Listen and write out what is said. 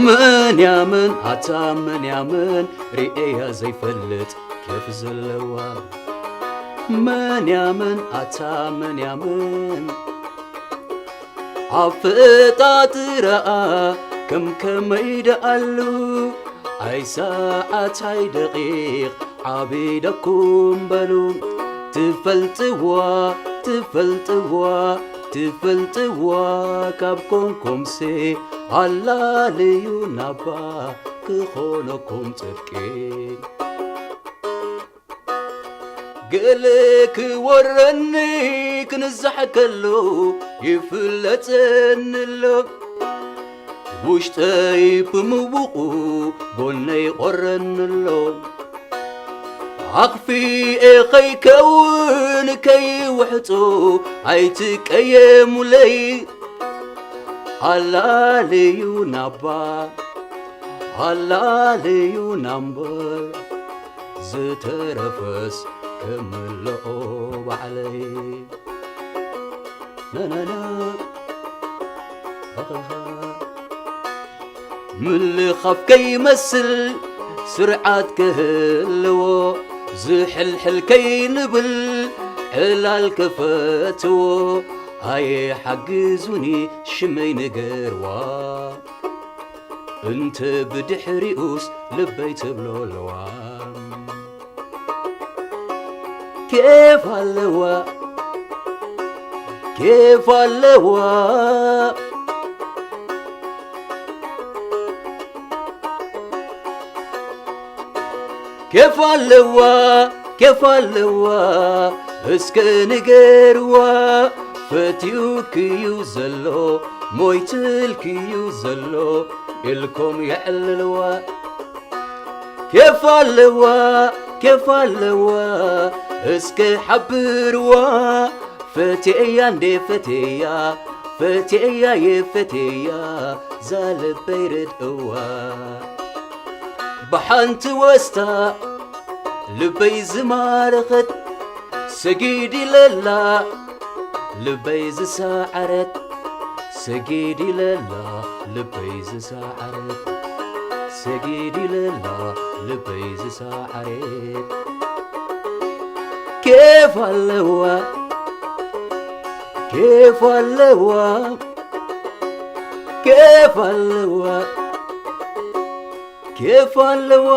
መን ያመን ኣታ መን ያመን ርእያ ዘይፈልጥ ኬፍ ዘለዋ። መን ያመን ኣታ መን ያመን ኣፈጣጥራኣ ከም ከመይ ደኣሉ ኣይ ሰዓት ኣይ ደቂቕ ዓቢደኩም በሉ። ትፈልጥዋ ትፈልጥዋ ትፈልጥዋ ካብ ኮንኩምሲ ኣላለዩ ናባ ክኾነኩም ጽድቂ። ገለ ክወረኒ ክንዛሕ ከሎ ይፍለጠኒ ኣሎ። ውሽጠይ ብምውቑ ጎነይ ቆረኒ ኣሎ። ኣኽፊኤ ኸይከውን ከይውሕጡ ኣይትቀየሙለይ። ኣላለዩ ናባ ኣላለዩ ናምበር ዝተረፈስ ክምልኦ ባዕለይ። ናናና ምልኻፍ ከይመስል ስርዓት ክህልዎ ዝሕልሕል ከይንብል ዕላል ክፈትዎ። ኣየ ሓግዙኒ ሽመይ ንገርዋ እንተ ብድሕሪኡስ ልበይ ትብሎ ኣለዋ። ኬፍ ኣለዋ ኬፍ ኣለዋ ኬፍ ኣለዋ ኬፍ ኣለዋ እስከ ንገርዋ ፈትዩክዩ ዘሎ ሞይትልክዩ ዘሎ ኢልኩም የዕልልዋ። ኬፍ ኣለዋ ኬፍ ኣለዋ እስከ ሓብርዋ ፈትየያ እንዴ ፈትየያ ፈትየያ የፈትየያ ዛልበይ ርድእዋ። ብሓንቲ ወስታ ልበይ ዝማረኸት ሰጊድ ኢለላ ልበይ ዝሰዓረት ሰጊድ ኢለላ ልበይ ዝሰዓረት ሰጊድ ኢለላ ልበይ ዝሰዓረት። ኬፍ ኣለዋ ኬፍ ኣለዋ ኬፍ ኣለዋ ኬፍ ኣለዋ።